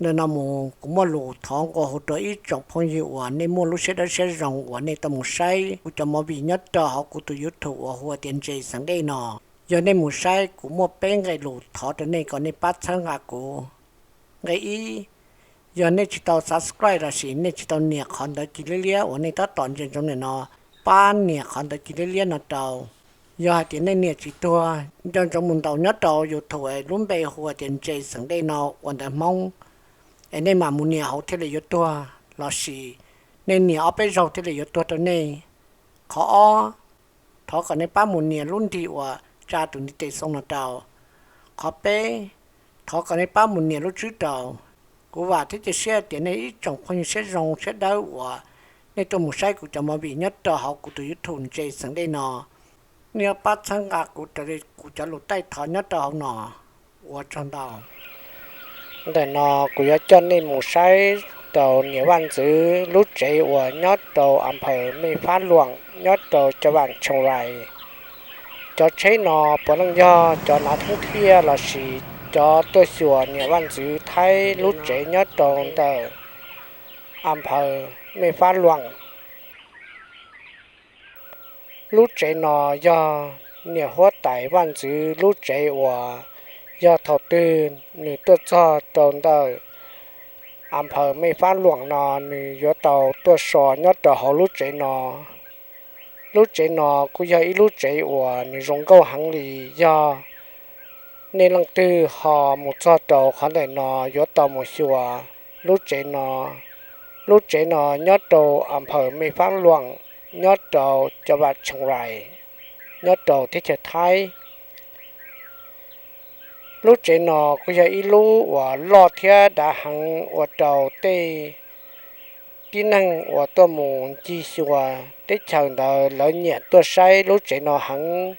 Ntawm no mus kuv muaj lus thov nqua hu rau ib tsoom phooj ywg uas nej muaj lub siab dawb siab zoo uas nej tau mus saib kuv cov movie nyob rau hauv kuv tus YouTube uas hu ua tias Ntses Xeem Dej no. Yog nej mus saib kuv muaj peb nqe lus thov rau nej kom nej pab txhawb nqa kuv. Nqe ib, yog nej tsis tau subscribe lossis nej tsis tau nias qhov ntawv ci liab liab uas nej tab tom ntsia ntsoov ntawm no, pab nias qhov ntawv ci liab liab no rau. Yog hais tias nej nias tsis tuag, nco ntsoov mus ntaus nyob rau YouTube es lub npe hu ua tias Ntses Xeem Dej no ua ntawv Hmoob, es nej mam mus nias hauv thiaj li yuav tuag, lossis nej nias ob peb zaug thiaj li yuav tuag rau nej. Qhov ob, thov kom nej pab mus nias lub nrig uas tsa tus ntiv tes xoo no rau. Qhov peb, thov kom nej pab mus nias lub tswb rau. Kuv vam thiab cia siab tias nej ib tsoom phooj ywg siab zoo siab dawb uas nej tuaj mus saib kuv cov movie nyob rau hauv kuv tus YouTube Ntses Xeem Dej no, nej yuav pab txhawb nqa kuv raws li kuv cov lus taij thov nyob rau hauv no. Ua tsaug ntau. Ntawm no kuv yuav coj nej mus saib rau niam vaj ntxwv lub tsev uas nyob rau a phaws Mej Fab Luam nyob rau cov vam Tshooj Rais. Cov tsheb no puav leej yog cov nav thoob thiaj lossis cov tuaj xyuas niam vaj ntxwv Thaib lub tsev nyob rau ntawm a phaws Mej Fab Luam. Lub tsev no yog niam huab tais vaj ntxwv lub tsev uas yog thaum twg nws tuaj txog rau ntawm a phaws Mej Fab Luam no nws yuav tau tuaj so nyob rau hauv lub tsev no. Lub tsev no kuj yog ib lub tsev uas nws zoo nkauj heev li, yog nej leej twg ho mus txog rau qhov ntawm no yuav tau mus xyuas lub tsev no. Lub tsev no nyob rau a phaws Mej Fab Luam, nyob rau cov vam Tshooj Rais, nyob rau teb chaws Thaib. Lub tsev no kuj yog ib lub uas loj thiab dav heev ua rau tej tib neeg uas tuaj mus ncig xyuas teb chaws ntawd lawv nyiam tuaj saib lub tsev no heev.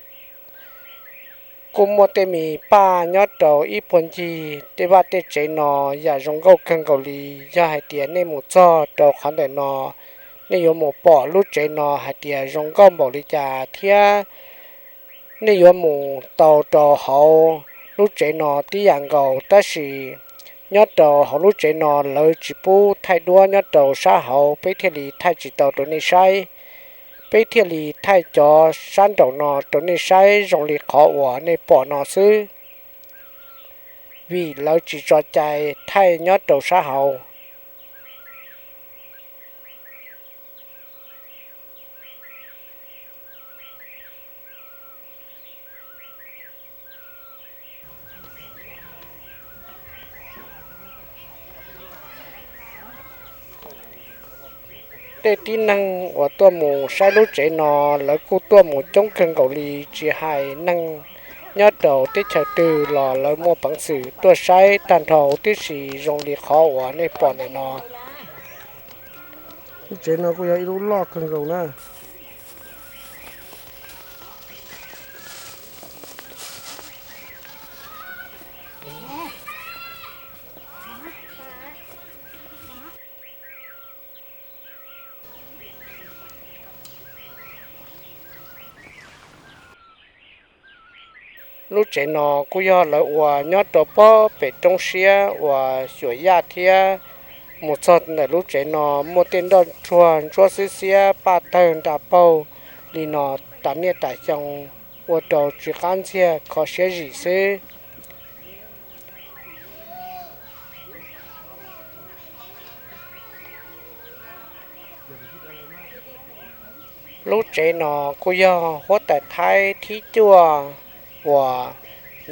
Kuj muaj tej me paj nyob rau ib puag ncig tej vaj tej tsev no yam zoo nkauj kawg nkaus li. Yog hais tias nej mus txog rau qhov ntawm no, nej yuav mus pom lub tsev no hais tias zoo nkauj npaum li cas thiab nej yuav mus tau rau hauv lub tsev no tib yam nkaus. Tab sis nyob rau hauv lub tsev no lawv tsis pub thaij duab nyob rau sab hauv, peb thiaj li thaij tsis tau rau nej saib. Peb thiaj li thaij cov sab nraum no rau nej saib zoo li qhov uas nej pom no xwb, vim lawv tsis tso cai thaij nyob rau sab hauv. Tej tib neeg uas tuaj mus saib lub tsev no, lawv kuj tuaj mus coob kawg nkaus li, tsis hais neeg nyob rau teb chaws twg los lawv muaj peev xwm tuaj saib tag nrho huv tib si zoo li qhov uas nej pom ntawm no. Lub tsev no kuj yog ib lub loj kawg nkaus na. Lub tsev no kuj yog lawv ua nyob rau pob pem roob siab uas xyuas yaj thiab. Mus txog ntawm lub tsev no muaj tej nroj ntsuag ntsuab xiab xiab, paj tawg nra paug li no tas niaj tas xyoo, ua rau tsis qab ntxiag kho siab zim xwb. Lub tsev no kuj yog huab tais Thaib thib cuaj uas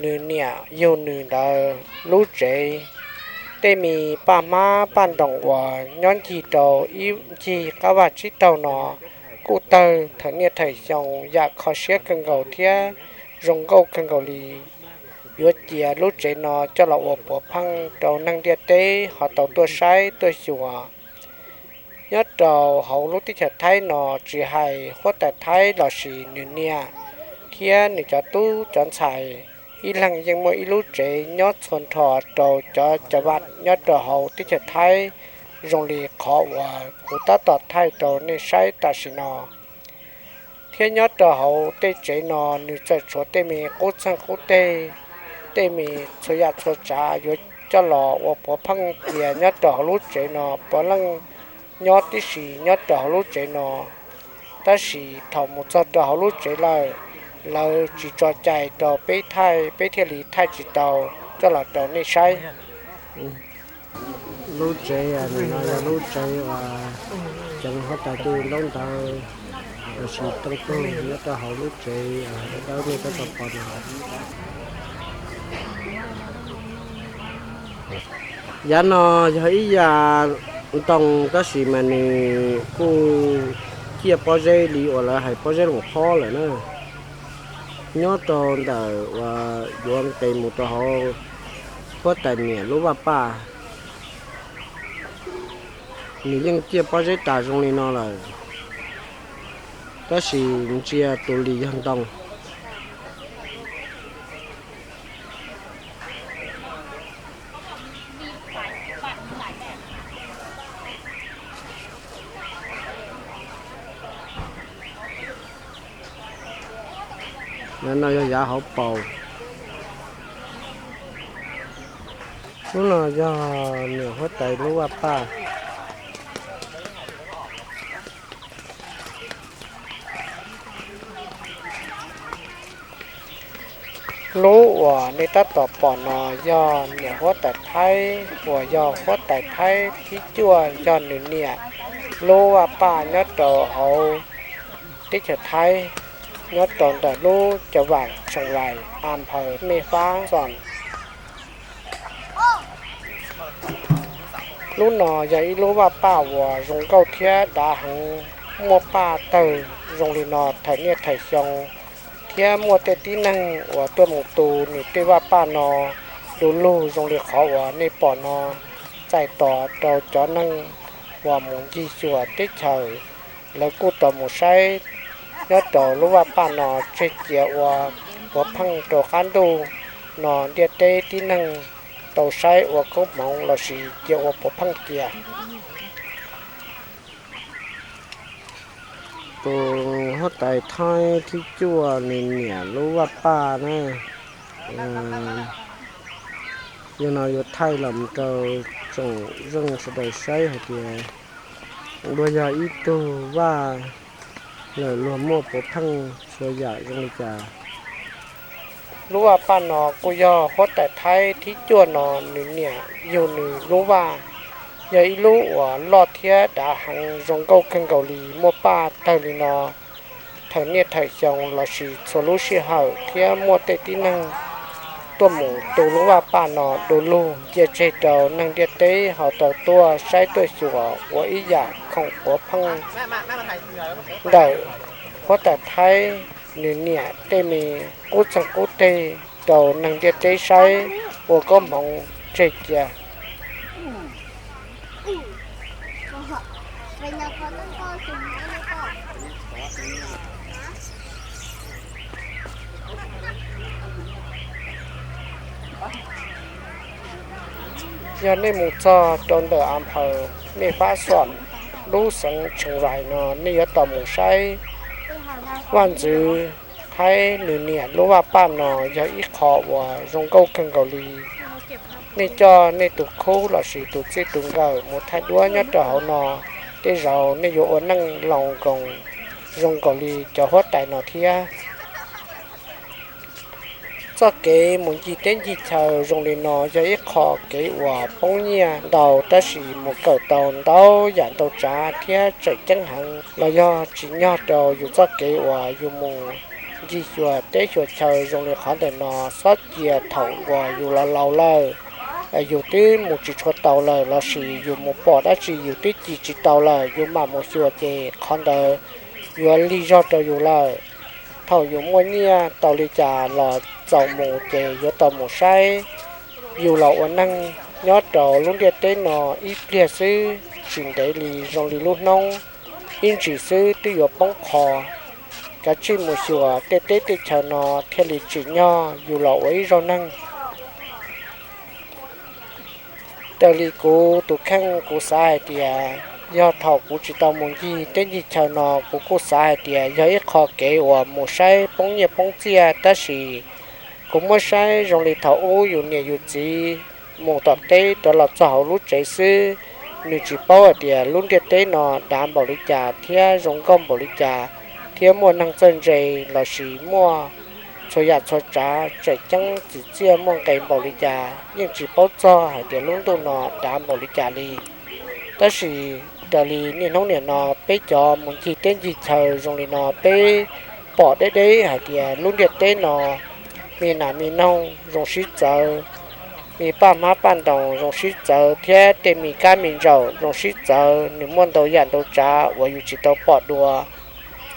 nws niam yug nws ntawd lub tsev. Tej me paj hmab paj nroos uas nyob ncig rau ib ncig qab vaj tsib taug no kuj tawg thawm niaj thawm xyoo yam kho siab kawg nkaus thiab zoo nkauj kawg nkaus li. Yuav cia lub tsev no coj los ua puav pheej rau neeg ntiaj teb ho tau tuaj saib tuaj xyuas. Nyob rau hauv lub teb chaws Thaib no, tsis hais huab tais Thaib lossis nws niam thiab nws cov tub cov ntxhais, ib leeg yeej muaj ib lub tsev nyob txhua nrho rau cov cov vaj nyob rau hauv teb chaws Thaib, zoo li qhov uas kuv tab tom thaij rau nej saib tam sim no. Thiab nyob rau hauv tej tsev no nws txawm tshuav tej me qub txeeg qub teg, tej me txhua yam txhua tsav yuav coj los ua puav pheej cia nyob rau hauv lub tsev no, puav leej nyob tib si nyob rau hauv lub tsev no. Tab sis thaum mus txog rau hauv lub tsev lawm, lawv tsis tso cai rau peb thaij, peb thiaj li thaij tsis tau coj los rau nej saib. Lub tsev no yog lub tsev uas cov huab tais tej ntaub ntawv los sis tooj tug nyob rau hauv lub tsev dawb dawb nej tab tom pom no. Yav no yog ib yam ntoo tab sis mas nws kuj ciaj pob zeb li uas lawv hais pob zeb loos phob lawm na. Nyob rau ntawm uas yuav nqes mus rau hauv huab tais niam lub vaj paj, nws yeej ciaj pob zeb tas zoo li no lawm, tab sis ntsia tus lis yog ntoo. Yav no yog yav hauv paus. Lub no yog niam huab tais lub vaj paj. Lub uas nej tab tom pom no yog niam huab tais Thaib uas yog huab tais Thaib thib cuaj, yog nws niam lub vaj paj nyob rau hauv teb chaws Thaib, nyob rau ntawm lub cov vam Tshoom Vais, a phaws Mej Fab Xoom. Lub no yog ib lub vaj paj uas zoo nkauj thiab dav heev, muaj paj tawg zoo li no thawm niaj thawm xyoo, thiab muaj tej tib neeg uas tuaj mus tu nws tej vaj paj no du lug zoo li qhov uas nej pom no. Txais tos rau cov neeg uas mus ncig xyuas teb chaws, lawv kuj tau mus saib nyob rau lub vaj paj no tseg cia ua puav pheej rau qab ntuj no ntiaj teb tib neeg tau saib ua koob hmoov los sis cia ua puav pheej cia. Tus huab tais Thaib thib cuaj nws niam lub vaj paj na, yog no yuav thaij los rau tsoom zeej sawv daws saib hais tias luag yog ib tug vaj lawm luag muaj puav pheej txhua yam zoo li cas. Lub vaj paj no kuj yog huab tais Thaib thib cuaj no nws niam yug nws lub vaj, yog ib lub uas loj thiab dav heev zoo nkauj kawg nkaus li, muaj paj tawg li no thawm niaj thawm xyoo los sis txhua lub sij hawm, thiab muaj tej tib neeg tuaj mus tu lub vaj paj no du lug cia tseg rau neeg ntiaj teb ho tau tuaj saib tuaj xyuas ua ib yam khoom puav pheej ntawm huab tais Thaib nws niam tej me qub txeeg qub teg rau neeg ntiaj teb saib ua koob hmoov tseg cia. Yog nej mus txog rau ntawm a phaws Mej Fab Xoom, lub xeev Tsheej Rais no, nej yuav tau mus saib vaj ntxwv Thaib nws niam lub vaj paj no yog ib qho uas zoo nkauj kawg nkaus li. Nej coj nej tus khub los sis tus txij tus nkawm mus thaij duab nyob rau hauv no, tej zaum nej yuav ua neej laus nkoos zoo nkaus li cov huab tais no thiab. Txoj kev mus ncig teb ncig chaw zoo li no yog ib qho kev uas poob nyiaj ntau tab sis mus kawm tau ntau yam ntau tsav thiab tseem ceeb heev los yog tsim nyog rau yus txoj kev uas yus mus ncig xyuas teb xyuas chaw zoo li qhov ntawm no. Txhob cia thaum uas yus laus laus lawm, yus twb mus tsis tshua tau lawm los sis yus mus pom dab tsi yus twb ci tsis tau lawm yus mam mus xyuas ces qhov ntawd yuav lig zog rau yus lawm. Thaum yus muaj nyiaj tau li cas los txaus mus ces yuav tau mus saib yus los ua neej nyob rau lub ntiaj teb no ib pliag xwb, tsis ntev li zoo li lub hnub, ib ntsis xwb twb yuav poob qho. Kav tsij mus xyuas tej teb tej chaw no thiaj li tsim nyog yus los ua ib zaug neeg. Raws li kuv tus kheej kuv xav hais tias yog thaum kuv tsis tau mus ncig teb ncig chaw no kuv kuj xav hais tias yog ib qho kev uas mus saib poob nyiaj poob txiaj, tab sis kuv muab saib zoo li thaum ub yus niam yus txiv mus tom teb rov los txog hauv lub tsev xwb. Nws tsis paub hais tias lub ntiaj teb no dav npaum li cas thiab zoo nkauj npaum li cas, thiab muaj neeg txawj ntse lossis muaj txhua yam txhua tsav tseem ceeb txim txiaj muaj nqis npaum li cas, yeej tsis paub txog hais tias lub ntuj no dav npaum li cas li. Tab sis raws li niaj hnub niam no peb cov mus ncig teb ncig chaw zoo li no peb pom deb deb hais tias lub ntiaj teb no me nas me noog zoo sib txawv, me paj hmab paj ntoos zoo sib txawv thiab tej me kab me ntsaum zoo sib txawv, nws muaj ntau yam ntau tsav uas yus tsis tau pom dua.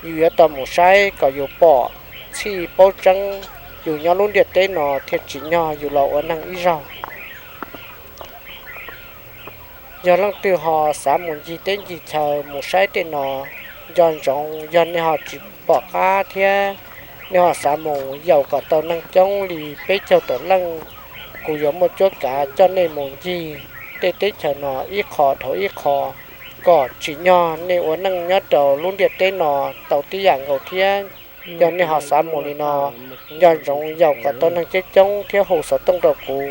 Yus yuav tau mus saib kom yus pom txhij paub tseeb, yus nyob lub ntiaj teb no thiaj tsim nyog yus los ua neeg ib zaug. Yog leej twg ho xav mus ncig teb ncig chaw mus saib tej no, nco ntsoov yog nej ho tsis pom qab thiab nej ho xav mus yaum kom tau neeg coob li peb caug tawm leej, kuv yuav muaj cuab kav coj nej mus ncig tej teb chaws no ib qho dhau ib qho, kom tsim nyog nej ua neej nyob rau lub ntiaj teb no tau tib yam nkaus thiab. Yog nej ho xav mus li no, nco ntsoov yaum kom tau neeg coob coob thiab hu xov tooj rau kuv,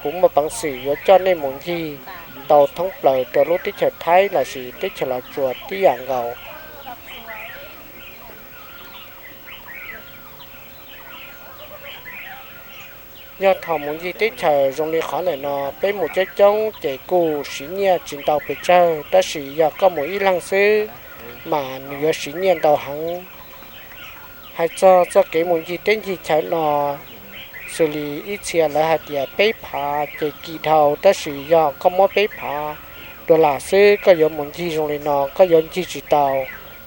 kuv muaj peev xwm yuav coj nej mus ncig tau thoob plaws rau lub teb chaws Thaib lossis teb chaws Los Tsuas tib yam nkaus. Yog thaum mus ncig teb chaws zoo li qhov ntawm no peb mus coob coob ces kuj siv nyiaj tsis ntau pes tsawg, tab sis yog koj mus ib leeg xwb mas nws yuav siv nyiaj ntau heev. Hais txog txoj kev mus ncig teb ncig chaw no, xws li ib txhia lawv hais tias peb phav ces kim dhau, tab sis yog koj muab peb phav dollar xwb koj yuav mus ncig zoo li no koj yuav ncig tsis tau.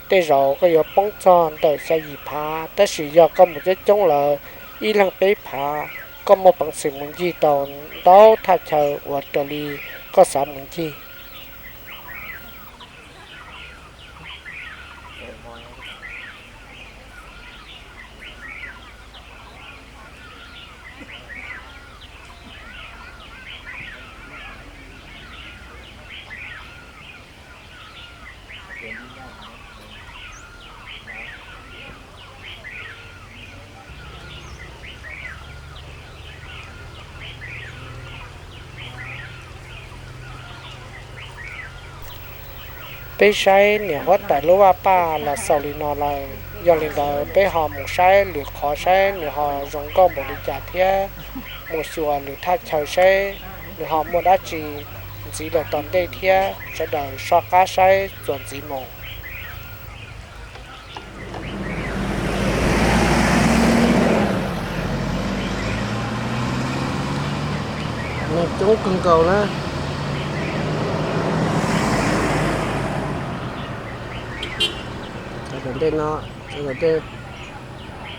Tej zaum koj yuav poob txog ntawm xya yim phav, tab sis yog koj mus coob coob lawm, ib leeg peb phav, koj muaj peev xwm mus ncig tau ntau thaj chaw uas raws li koj xav mus ncig. Peb saib niam huab tais lub vaj paj los xaus li no lawm, yog li ntawd peb ho mus saib lwm qhov saib nws ho zoo nkauj npaum li cas thiab mus xyuas lwm thaj chaw saib nws ho muaj dab tsi ntxiv lawm tom ntej thiab. Sawv daws soj qab saib txuas ntxiv mus. Neeg coob kawg nkaus na. Tom ntej no, tom ntej